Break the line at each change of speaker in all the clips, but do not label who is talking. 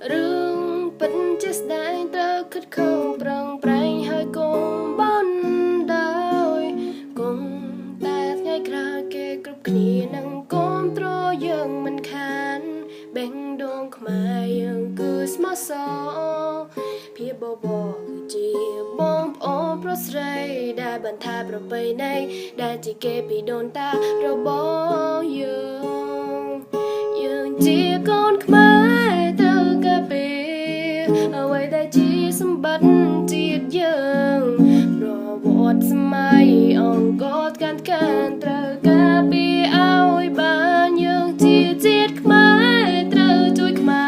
រឿងពិតជាស្ដែងត្រូវខិតខំប្រឹងប្រែងហើយកុំបន់ដោយគង់តែថ្ងៃក្រោយគេគ្រប់គ្នានឹងគាំទ្រយើងមិនខានបេះដូងខ្មែរយើងគឺស្មោះសរភាពបបរគឺជាបងប្អូនប្រុសស្រីដែលបន្ថែប្រពៃណីដែលជាគេពីដូនតារបស់យើងយើងជាកូនខ្មែរត្រូវការពារអ្វីដែលជាសម្បត្តិជាតិយើងប្រវត្តិសម័យអង្គរកាន់កាន់ត្រូវការពារឲ្យបានយើងជាជាតិខ្មែរត្រូវជួយខ្មែ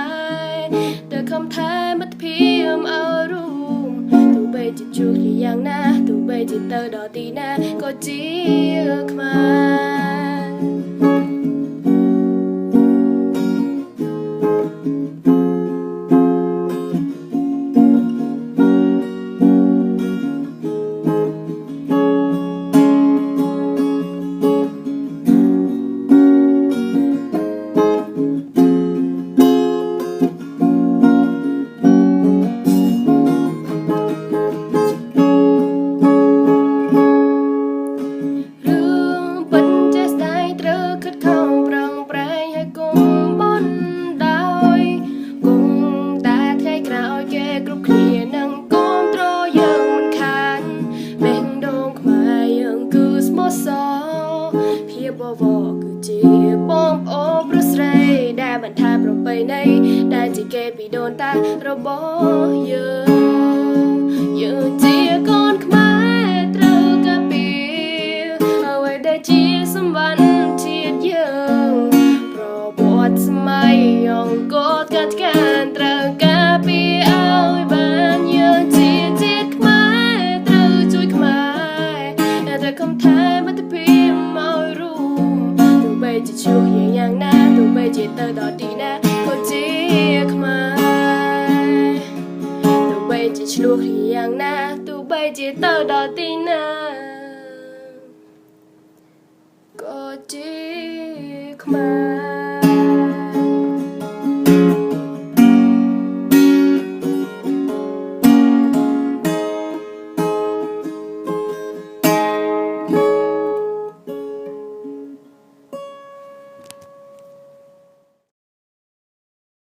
រត្រូវខំថែមិត្តភាពឲ្យរួមទោះបីជាជួបគ្នាយ៉ាងណាទោះបីជាទៅដល់ទីណាក៏ជាខ្មែរ រឿងពិតចេះស្ដែងត្រូវខិតខំប្រឹងប្រែងហើយកុំបន់ដោយគង់តែថ្ងៃក្រោយគេគ្រប់គ្នានឹងគាំទ្រយើងមិនខានបេះដូងខ្មែរយើងគឺស្មោះសរភាពបវរគឺជាបងប្អូនប្រុសស្រីដែលបន្ថែប្រពៃណីដែលជាគេពីដូនតារបស់យើងយើងជាកូនខ្មែរត្រូវការពារអ្វីដែលជាសម្បត្តិជាតិយើងប្រវត្តិសម័យអង្គរកាត់កានត្រូវការពារឲ្យបានយើងជាជាតិខ្មែរត្រូវជួយខ្មែរតែត្រូវខំថែមិត្តភាពឲ្យរួមទោះបីជាជួបគ្នាយ៉ាងណាទោះបីជាទៅដល់ទីណាក៏ជាខ្មែរទោះបីជាឆ្លោះគ្នាយ៉ាងណាទោះបីជាទៅដល់ទីណា